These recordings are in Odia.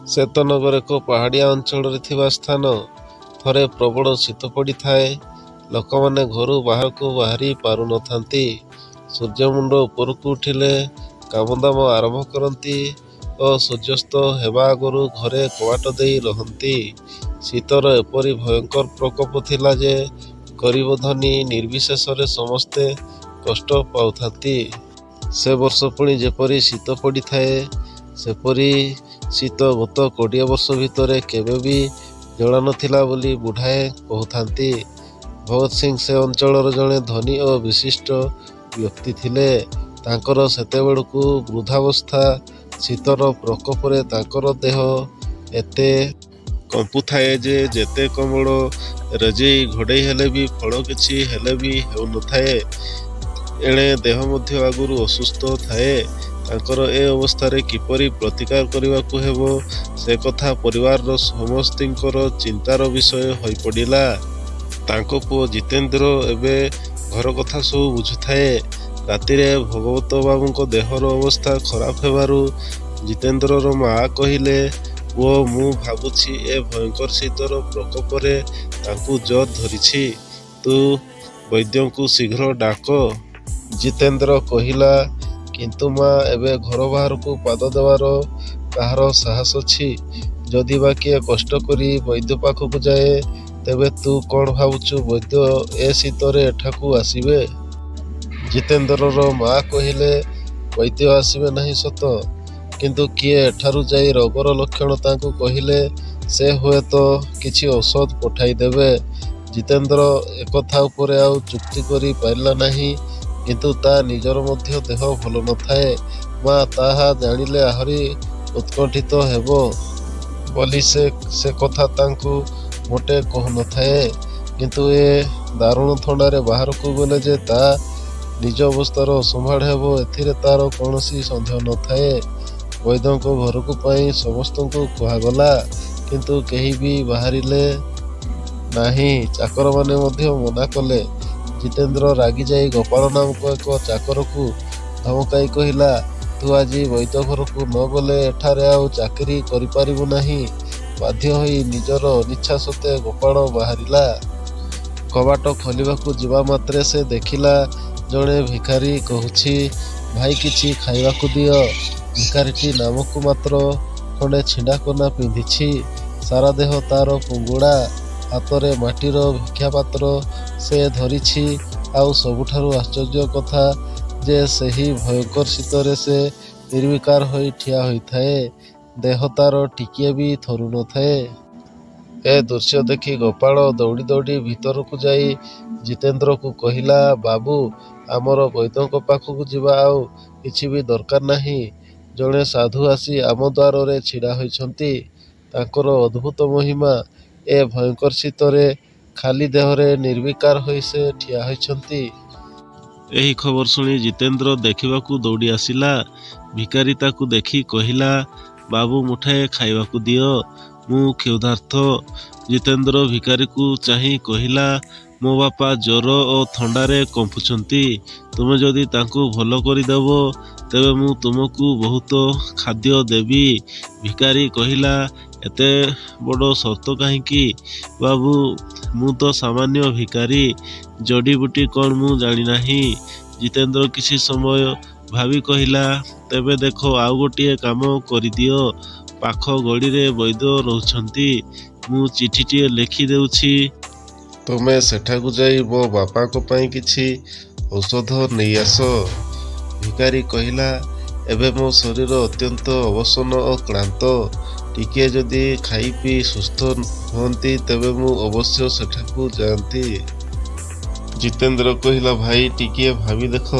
ଶ୍ଵେତନଗର ଏକ ପାହାଡ଼ିଆ ଅଞ୍ଚଳରେ ଥିବା ସ୍ଥାନ। ଥରେ ପ୍ରବଳ ଶୀତ ପଡ଼ିଥାଏ। ଲୋକମାନେ ଘରୁ ବାହାରକୁ ବାହାରି ପାରୁନଥାନ୍ତି। ସୂର୍ଯ୍ୟ ମୁଣ୍ଡ ଉପରକୁ ଉଠିଲେ କାମଦାମ ଆରମ୍ଭ କରନ୍ତି ଓ ସୂର୍ଯ୍ୟାସ୍ତ ହେବା ଆଗରୁ ଘରେ କବାଟ ଦେଇ ରହନ୍ତି। ଶୀତର ଏପରି ଭୟଙ୍କର ପ୍ରକୋପ ଥିଲା ଯେ ଗରିବ ଧନୀ ନିର୍ବିଶେଷରେ ସମସ୍ତେ କଷ୍ଟ ପାଉଥାନ୍ତି। ସେ ବର୍ଷ ପୁଣି ଯେପରି ଶୀତ ପଡ଼ିଥାଏ, ସେପରି ଶୀତ ଗତ 20 ବର୍ଷ ଭିତରେ କେବେ ବି ଜଣାନଥିଲା ବୋଲି ବୁଢ଼ାଏ କହୁଥାନ୍ତି। ଭଗତ ସିଂ ସେ ଅଞ୍ଚଳର ଜଣେ ଧନୀ ଓ ବିଶିଷ୍ଟ ବ୍ୟକ୍ତି ଥିଲେ। ତାଙ୍କର ସେତେବେଳକୁ ବୃଦ୍ଧାବସ୍ଥା। ଶୀତର ପ୍ରକୋପରେ ତାଙ୍କର ଦେହ ଏତେ କମ୍ପୁଥାଏ ଯେ ଯେତେ କମ୍ବଳ ରେଜେଇ ଘୋଡ଼େଇ ହେଲେ ବି ଫଳ କିଛି ହେଲେ ବି ହେଉନଥାଏ। ଏଣେ ଦେହ ମଧ୍ୟ ଆଗରୁ ଅସୁସ୍ଥ ଥାଏ। ତାଙ୍କର ଏ ଅବସ୍ଥାରେ କିପରି ପ୍ରତିକାର କରିବାକୁ ହେବ, ସେ କଥା ପରିବାରର ସମସ୍ତିଙ୍କର ଚିନ୍ତାର ବିଷୟ ହୋଇପଡ଼ିଲା। ତାଙ୍କ ପୁଅ ଜିତେନ୍ଦ୍ର ଏବେ ଘର କଥା ସବୁ ବୁଝୁଥାଏ। ରାତିରେ ଭଗବତବାବୁଙ୍କ ଦେହର ଅବସ୍ଥା ଖରାପ ହେବାରୁ ଜିତେନ୍ଦ୍ରର ମା କହିଲେ, "ପୁଅ, ମୁଁ ଭାବୁଛି ଏ ଭୟଙ୍କର ଶୀତର ପ୍ରକୋପରେ ତାଙ୍କୁ ଜର ଧରିଛି। ତୁ ବୈଦ୍ୟଙ୍କୁ ଶୀଘ୍ର ଡାକ। ଜିତେନ୍ଦ୍ର କହିଲା, "କିନ୍ତୁ ମା, ଏବେ ଘର ବାହାରକୁ ପାଦ ଦେବାର କାହାର ସାହସ ଅଛି? ଯଦି ବା କିଏ କଷ୍ଟ କରି ବୈଦ୍ୟ ପାଖକୁ ଯାଏ, ତେବେ ତୁ କ'ଣ ଭାବୁଛୁ ବୈଦ୍ୟ ଏ ଶୀତରେ ଏଠାକୁ ଆସିବେ? ଜିତେନ୍ଦ୍ରର ମା କହିଲେ, "ବୈଦ୍ୟ ଆସିବେ ନାହିଁ ସତ, କିନ୍ତୁ କିଏ ଏଠାରୁ ଯାଇ ରୋଗର ଲକ୍ଷଣ ତାଙ୍କୁ କହିଲେ ସେ ହୁଏତ କିଛି ଔଷଧ ପଠାଇଦେବେ। ଜିତେନ୍ଦ୍ର ଏକଥା ଉପରେ ଆଉ ଯୁକ୍ତି କରି ପାରିଲା ନାହିଁ। କିନ୍ତୁ ତା ନିଜର ମଧ୍ୟ ଦେହ ଭଲ ନଥାଏ। ମା ତାହା ଜାଣିଲେ ଆହୁରି ଉତ୍କଣ୍ଠିତ ହେବ ବୋଲି ସେ ସେକଥା ତାଙ୍କୁ ମୋଟେ କହୁନଥାଏ। କିନ୍ତୁ ଏ ଦାରୁଣ ଥଣ୍ଡାରେ ବାହାରକୁ ଗଲେ ଯେ ତା ନିଜ ଅବସ୍ଥାର ଅସମ୍ଭାଳ ହେବ, ଏଥିରେ ତାର କୌଣସି ସନ୍ଦେହ ନଥାଏ। ବୈଦ୍ୟଙ୍କ ଘରକୁ ପାଇଁ ସମସ୍ତଙ୍କୁ କୁହାଗଲା। କିନ୍ତୁ କେହି ବି ବାହାରିଲେ ନାହିଁ। ଚାକରମାନେ ମଧ୍ୟ ମନା କଲେ। ଜିତେନ୍ଦ୍ର ରାଗିଯାଇ ଗୋପାଳ ନାମକ ଏକ ଚାକରକୁ ଧମକାଇ କହିଲା, "ତୁ ଆଜି ବୈଦ୍ୟ ଘରକୁ ନ ଗଲେ ଏଠାରେ ଆଉ ଚାକିରି କରିପାରିବୁ ନାହିଁ। ବାଧ୍ୟ ହୋଇ ନିଜର ଅନିଚ୍ଛା ସତ୍ତ୍ୱେ ଗୋପାଳ ବାହାରିଲା। କବାଟ ଖୋଲିବାକୁ ଯିବା ମାତ୍ରେ ସେ ଦେଖିଲା ଜଣେ ଭିଖାରୀ କହୁଛି, "ଭାଇ, କିଛି ଖାଇବାକୁ ଦିଅ। ଭିଖାରୀଟି ନାମକୁ ମାତ୍ର ଖଣ୍ଡେ ଛିଣ୍ଡା କନା ପିନ୍ଧିଛି। ସାରା ଦେହ ତାର ପୁଙ୍ଗୁଡ଼ା। ହାତରେ ମାଟିର ଭିକ୍ଷାପାତ୍ର ସେ ଧରିଛି। ଆଉ ସବୁଠାରୁ ଆଶ୍ଚର୍ଯ୍ୟ କଥା ଯେ ସେହି ଭୟଙ୍କର ଶୀତରେ ସେ ନିର୍ବିକାର ହୋଇ ଠିଆ ହୋଇଥାଏ। ଦେହ ତାର ଟିକିଏ ବି ଥରୁନଥାଏ। ଏ ଦୃଶ୍ୟ ଦେଖି ଗୋପାଳ ଦୌଡ଼ି ଦୌଡ଼ି ଭିତରକୁ ଯାଇ ଜିତେନ୍ଦ୍ରକୁ କହିଲା, "ବାବୁ, ଆମର ବୈଦ୍ୟଙ୍କ ପାଖକୁ ଯିବା ଆଉ କିଛି ବି ଦରକାର ନାହିଁ। ଜଣେ ସାଧୁ ଆସି ଆମ ଦ୍ୱାରରେ ଛିଡ଼ା ହୋଇଛନ୍ତି। ତାଙ୍କର ଅଦ୍ଭୁତ ମହିମା। ଏ ଭୟଙ୍କର ଶୀତରେ ଖାଲି ଦେହରେ ନିର୍ବିକାର ହୋଇ ସେ ଠିଆ ହୋଇଛନ୍ତି। ଏହି ଖବର ଶୁଣି ଜିତେନ୍ଦ୍ର ଦେଖିବାକୁ ଦୌଡ଼ି ଆସିଲା। ଭିଖାରୀ ତାକୁ ଦେଖି କହିଲା, "ବାବୁ, ମୁଠାଏ ଖାଇବାକୁ ଦିଅ। ମୁଁ କ୍ଷୁଧାର୍ତ୍ତ। ଜିତେନ୍ଦ୍ର ଭିଖାରୀକୁ ଚାହିଁ କହିଲା, "ମୋ ବାପା ଜ୍ୱର ଓ ଥଣ୍ଡାରେ କମ୍ପୁଛନ୍ତି। ତୁମେ ଯଦି ତାଙ୍କୁ ଭଲ କରିଦେବ, ତେବେ ମୁଁ ତୁମକୁ ବହୁତ ଖାଦ୍ୟ ଦେବି। ଭିଖାରୀ କହିଲା, "ଏତେ ବଡ଼ ସର୍ତ୍ତ କାହିଁକି ବାବୁ? ମୁଁ ତ ସାମାନ୍ୟ ଭିଖାରୀ। ଜଡ଼ିବୁଟି କ'ଣ ମୁଁ ଜାଣିନାହିଁ। ଜିତେନ୍ଦ୍ର କିଛି ସମୟ ଭାବି କହିଲା, "ତେବେ ଦେଖ, ଆଉ ଗୋଟିଏ କାମ କରିଦିଅ। ପାଖ ଗଳିରେ ବୈଦ୍ୟ ରହୁଛନ୍ତି। ମୁଁ ଚିଠିଟିଏ ଲେଖି ଦେଉଛି। ତୁମେ ସେଠାକୁ ଯାଇ ମୋ ବାପାଙ୍କ ପାଇଁ କିଛି ଔଷଧ ନେଇ ଆସ। ଭିଖାରୀ କହିଲା, "ଏବେ ମୋ ଶରୀର ଅତ୍ୟନ୍ତ ଅବସନ୍ନ ଓ କ୍ଳାନ୍ତ। ଟିକିଏ ଯଦି ଖାଇପିଇ ସୁସ୍ଥ ହୁଅନ୍ତି, ତେବେ ମୁଁ ଅବଶ୍ୟ ସେଠାକୁ ଯାଆନ୍ତି। ଜିତେନ୍ଦ୍ର କହିଲା, "ଭାଇ, ଟିକିଏ ଭାବି ଦେଖ।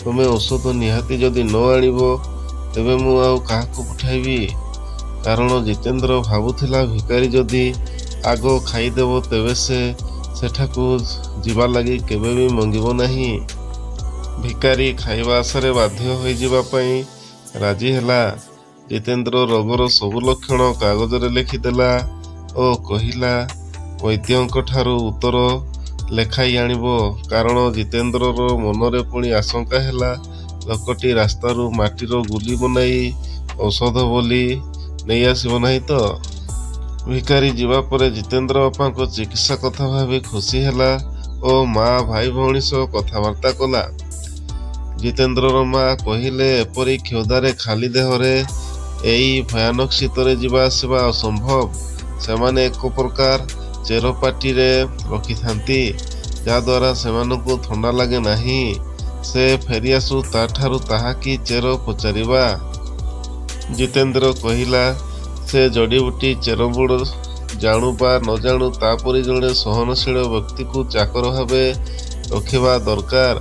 ତୁମେ ଔଷଧ ନିହାତି ଯଦି ନ ଆଣିବ, ତେବେ ମୁଁ ଆଉ କାହାକୁ ପଠାଇବି। କାରଣ ଜିତେନ୍ଦ୍ର ଭାବୁଥିଲା ଭିଖାରୀ ଯଦି ଆଗ ଖାଇଦେବ, ତେବେ ସେ ସେଠାକୁ ଯିବା ଲାଗି କେବେ ବି ମଙ୍ଗିବ ନାହିଁ। ଭିଖାରୀ ଖାଇବା ଆଶାରେ ବାଧ୍ୟ ହୋଇଯିବା ପାଇଁ ରାଜି ହେଲା। ଜିତେନ୍ଦ୍ର ରୋଗର ସବୁ ଲକ୍ଷଣ କାଗଜରେ ଲେଖିଦେଲା ଓ କହିଲା, ବୈଦ୍ୟଙ୍କଠାରୁ ଉତ୍ତର ଲେଖାଇ ଆଣିବ। କାରଣ ଜିତେନ୍ଦ୍ରର ମନରେ ପୁଣି ଆଶଙ୍କା ହେଲା, ଲୋକଟି ରାସ୍ତାରୁ ମାଟିର ଗୁଲି ବନାଇ ଔଷଧ ବୋଲି ନେଇଆସିବ ନାହିଁ ତ? ଭିକାରୀ ଯିବା ପରେ ଜିତେନ୍ଦ୍ର ବାପାଙ୍କ ଚିକିତ୍ସା କଥା ଭାବି ଖୁସି ହେଲା ଓ ମା ଭାଇ ଭଉଣୀ ସହ କଥାବାର୍ତ୍ତା କଲା। ଜିତେନ୍ଦ୍ରର ମା କହିଲେ, ଏପରି କ୍ଷୁଧାରେ ଖାଲି ଦେହରେ ଏଇ ଭୟାନକ ଶୀତରେ ଯିବା ଆସିବା ଅସମ୍ଭବ। ସେମାନେ ଏକ ପ୍ରକାର ଚେର ପାଟିରେ ରଖିଥାନ୍ତି, ଯାହାଦ୍ୱାରା ସେମାନଙ୍କୁ ଥଣ୍ଡା ଲାଗେ ନାହିଁ। ସେ ଫେରିଆସୁ, ତା'ଠାରୁ ତାହା କି ଚେର ପଚାରିବା। ଜିତେନ୍ଦ୍ର କହିଲା, ସେ ଜଡ଼ିବୁଟି ଚେରମୂଳ ଜାଣୁ ବା ନ ଜାଣୁ, ତା'ପରି ଜଣେ ସହନଶୀଳ ବ୍ୟକ୍ତିକୁ ଚାକର ଭାବେ ରଖିବା ଦରକାର।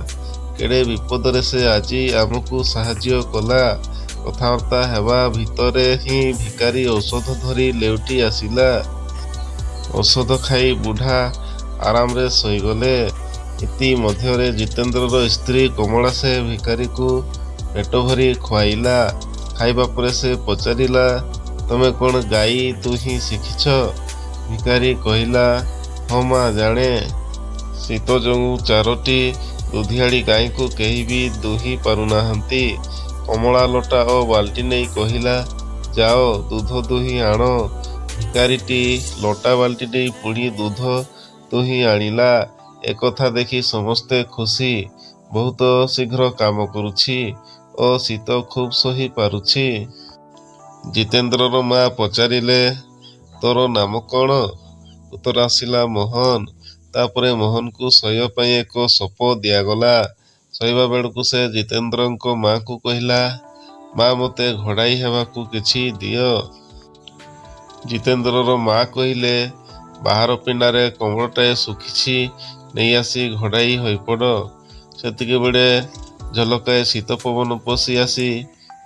କେଡ଼େ ବିପଦରେ ସେ ଆଜି ଆମକୁ ସାହାଯ୍ୟ କଲା। କଥାବାର୍ତ୍ତା ହେବା ଭିତରେ ହିଁ ଭିକାରୀ ଔଷଧ ଧରି ଲେଉଟି ଆସିଲା। ଔଷଧ ଖାଇ ବୁଢ଼ା ଆରାମରେ ଶୋଇଗଲେ। ଇତି ମଧ୍ୟରେ ଜିତେନ୍ଦ୍ରର ସ୍ତ୍ରୀ କମଳା ସେ ଭିକାରୀକୁ ପେଟଭରି ଖୁଆଇଲା। ଖାଇବା ପରେ ସେ ପଚାରିଲା, ତମେ କ'ଣ ଗାଈ ଦୁହିଁ ଶିଖିଛ? ଭିକାରୀ କହିଲା, ହଁ ମା, ଜାଣେ। ଶୀତ ଯୋଗୁଁ ଚାରୋଟି ଦୁଧିଆଳୀ ଗାଈଙ୍କୁ କେହି ବି ଦୁହିଁ ପାରୁନାହାନ୍ତି। କମଳା ଲଟା ଓ ବାଲ୍ଟି ନେଇ କହିଲା, ଯାଅ, ଦୁଧ ଦୁହିଁ ଆଣ। ଭିକାରୀଟି ଲଟା ବାଲ୍ଟି ନେଇ ପୁଣି ଦୁଧ ଦୁହିଁ ଆଣିଲା। ଏକଥା ଦେଖି ସମସ୍ତେ ଖୁସି। ବହୁତ ଶୀଘ୍ର କାମ କରୁଛି ଓ ଶୀତ ଖୁବ୍ ସହି ପାରୁଛି। ଜିତେନ୍ଦ୍ରର ମା ପଚାରିଲେ, ତୋର ନାମ କ'ଣ? ଉତ୍ତର ଆସିଲା, ମୋହନ। ତା'ପରେ ମୋହନକୁ ଶୋଇବା ପାଇଁ ଏକ ସପ ଦିଆଗଲା। ଶୋଇବା ବେଳକୁ ସେ ଜିତେନ୍ଦ୍ରଙ୍କ ମା'ଙ୍କୁ କହିଲା, ମା, ମୋତେ ଘୋଡ଼ାଇ ହେବାକୁ କିଛି ଦିଅ। ଜିତେନ୍ଦ୍ରର ମା କହିଲେ, ବାହାର ପିଣ୍ଡାରେ କମ୍ବଳଟାଏ ଶୁଖିଛି, ନେଇ ଆସି ଘୋଡ଼ାଇ ହୋଇପଡ଼। ସେତିକିବେଳେ ଝଲକାଏ ଶୀତ ପବନ ପଶି ଆସି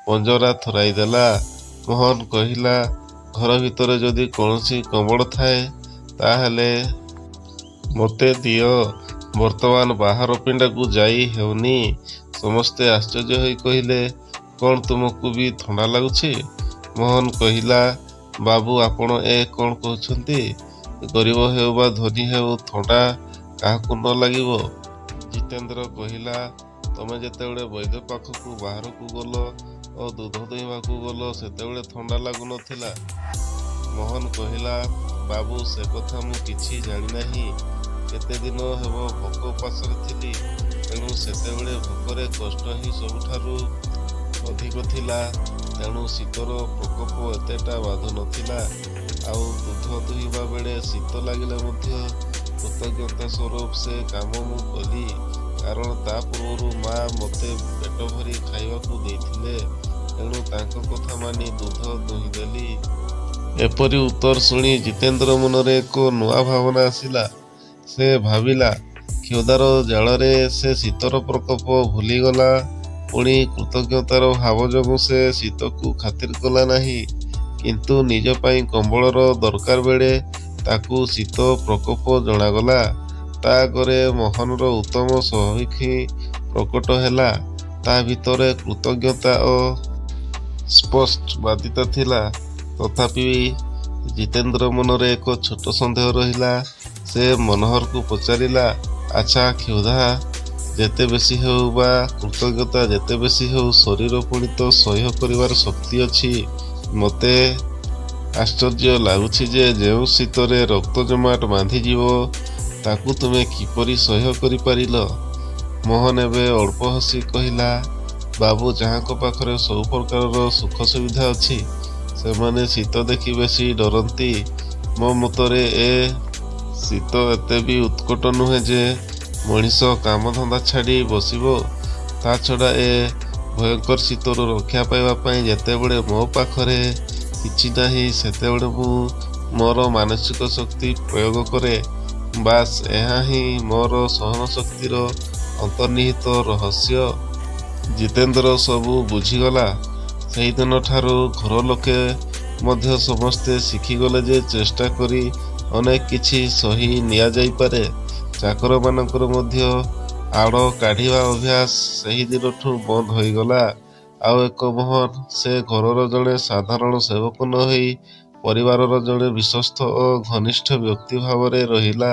ପଞ୍ଜରା ଥରାଇଦେଲା। ମୋହନ କହିଲା, ଘର ଭିତରେ ଯଦି କୌଣସି କମ୍ବଳ ଥାଏ, ତାହେଲେ ମୋତେ ଦିଅ। ବର୍ତ୍ତମାନ ବାହାର ପିଣ୍ଡାକୁ ଯାଇ ହେଉନି। ସମସ୍ତେ ଆଶ୍ଚର୍ଯ୍ୟ ହୋଇ କହିଲେ, କ'ଣ ତୁମକୁ ବି ଥଣ୍ଡା ଲାଗୁଛି? ମୋହନ କହିଲା, ବାବୁ, ଆପଣ ଏ କ'ଣ କହୁଛନ୍ତି? ଗରିବ ହେଉ ବା ଧନୀ ହେଉ, ଥଣ୍ଡା କାହାକୁ ନ ଲାଗିବ? ଜିତେନ୍ଦ୍ର କହିଲା, ତମେ ଯେତେବେଳେ ବୈଦ୍ୟ ପାଖକୁ ବାହାରକୁ ଗଲ ଓ ଦୁଧ ଦୁହିଁବାକୁ ଗଲ, ସେତେବେଳେ ଥଣ୍ଡା ଲାଗୁନଥିଲା? ମୋହନ କହିଲା, ବାବୁ, ସେ କଥା ମୁଁ କିଛି ଜାଣିନାହିଁ। କେତେ ଦିନ ହେବ ଭୋକ ଉପାସରେ ଥିଲି। ତେଣୁ ସେତେବେଳେ ଭୋକରେ କଷ୍ଟ ହିଁ ସବୁଠାରୁ ଅଧିକ ଥିଲା। ତେଣୁ ଶୀତର ପ୍ରକୋପ ଏତେଟା ବାଧୁ ନଥିଲା। ଆଉ ଦୁଧ ଦୁହିଁବା ବେଳେ ଶୀତ ଲାଗିଲେ ମଧ୍ୟ କୃତଜ୍ଞତା ସ୍ୱରୂପ ସେ କାମ ମୁଁ କଲି। କାରଣ ତା ପୂର୍ବରୁ ମା ମୋତେ ପେଟଭରି ଖାଇବାକୁ ଦେଇଥିଲେ। ତେଣୁ ତାଙ୍କ କଥା ମାନି ଦୁଧ ଦୁହିଁଦେଲି। ଏପରି ଉତ୍ତର ଶୁଣି ଜିତେନ୍ଦ୍ର ମନରେ ଏକ ନୂଆ ଭାବନା ଆସିଲା। ସେ ଭାବିଲା, କ୍ଷୁଧାର ଜ୍ୱାଳାରେ ସେ ଶୀତର ପ୍ରକୋପ ଭୁଲିଗଲା। ପୁଣି କୃତଜ୍ଞତାର ଭାବ ଯୋଗୁଁ ସେ ଶୀତକୁ ଖାତିର କଲା ନାହିଁ। କିନ୍ତୁ ନିଜ ପାଇଁ କମ୍ବଳର ଦରକାର ବେଳେ ତାକୁ ଶୀତ ପ୍ରକୋପ ଜଣାଗଲା। ତା ଆଗରେ ମୋହନର ଉତ୍ତମ ସ୍ୱଭାବ ହିଁ ପ୍ରକଟ ହେଲା। ତା ଭିତରେ କୃତଜ୍ଞତା ଓ ସ୍ପଷ୍ଟବାଦିତା ଥିଲା। ତଥାପି ଜିତେନ୍ଦ୍ର ମନରେ ଏକ ଛୋଟ ସନ୍ଦେହ ରହିଲା। ସେ ମନୋହରକୁ ପଚାରିଲା, ଆଚ୍ଛା, କ୍ଷୁଧା ଯେତେ ବେଶୀ ହେଉ ବା କୃତଜ୍ଞତା ଯେତେ ବେଶୀ ହେଉ, ଶରୀର ପୁଣି ତ ସହ୍ୟ କରିବାର ଶକ୍ତି ଅଛି। ମୋତେ ଆଶ୍ଚର୍ଯ୍ୟ ଲାଗୁଛି ଯେ ଯେଉଁ ଶୀତରେ ରକ୍ତ ଜମାଟ ବାନ୍ଧିଯିବ, ତାକୁ ତୁମେ କିପରି ସହ୍ୟ କରିପାରିଲ? ମୋହନ ଏବେ ଅଳ୍ପ ହସି କହିଲା, ବାବୁ, ଯାହାଙ୍କ ପାଖରେ ସବୁ ପ୍ରକାରର ସୁଖ ସୁବିଧା ଅଛି, ସେମାନେ ଶୀତ ଦେଖି ବେଶୀ ଡରନ୍ତି। ମୋ ମତରେ ଏ ଶୀତ ଏତେ ବି ଉତ୍କଟ ନୁହେଁ ଯେ ମଣିଷ କାମଧନ୍ଦା ଛାଡ଼ି ବସିବ। ତା ଛଡ଼ା ଏ ଭୟଙ୍କର ଶୀତରୁ ରକ୍ଷା ପାଇବା ପାଇଁ ଯେତେବେଳେ ମୋ ପାଖରେ କିଛି ନାହିଁ, ସେତେବେଳେ ମୁଁ ମୋର ମାନସିକ ଶକ୍ତି ପ୍ରୟୋଗ କରେ। ବାସ୍, ଏହା ହିଁ ମୋର ସହନଶକ୍ତିର ଅନ୍ତର୍ନିହିତ ରହସ୍ୟ। ଜିତେନ୍ଦ୍ର ସବୁ ବୁଝିଗଲା। ସେହିଦିନଠାରୁ ଘର ଲୋକେ ମଧ୍ୟ ସମସ୍ତେ ଶିଖିଗଲେ ଯେ ଚେଷ୍ଟା କରି ଅନେକ କିଛି ସହି ନିଆଯାଇପାରେ। ଚାକରମାନଙ୍କର ମଧ୍ୟ ଆଡ଼ କାଢ଼ିବା ଅଭ୍ୟାସ ସେହିଦିନଠୁ ବନ୍ଦ ହୋଇଗଲା। ଆଉ ଏକ ମୋହନ ସେ ଘରର ଜଣେ ସାଧାରଣ ସେବକ ନ ହୋଇ ପରିବାରର ଜଣେ ବିଶ୍ୱସ୍ତ ଓ ଘନିଷ୍ଠ ବ୍ୟକ୍ତି ଭାବରେ ରହିଲା।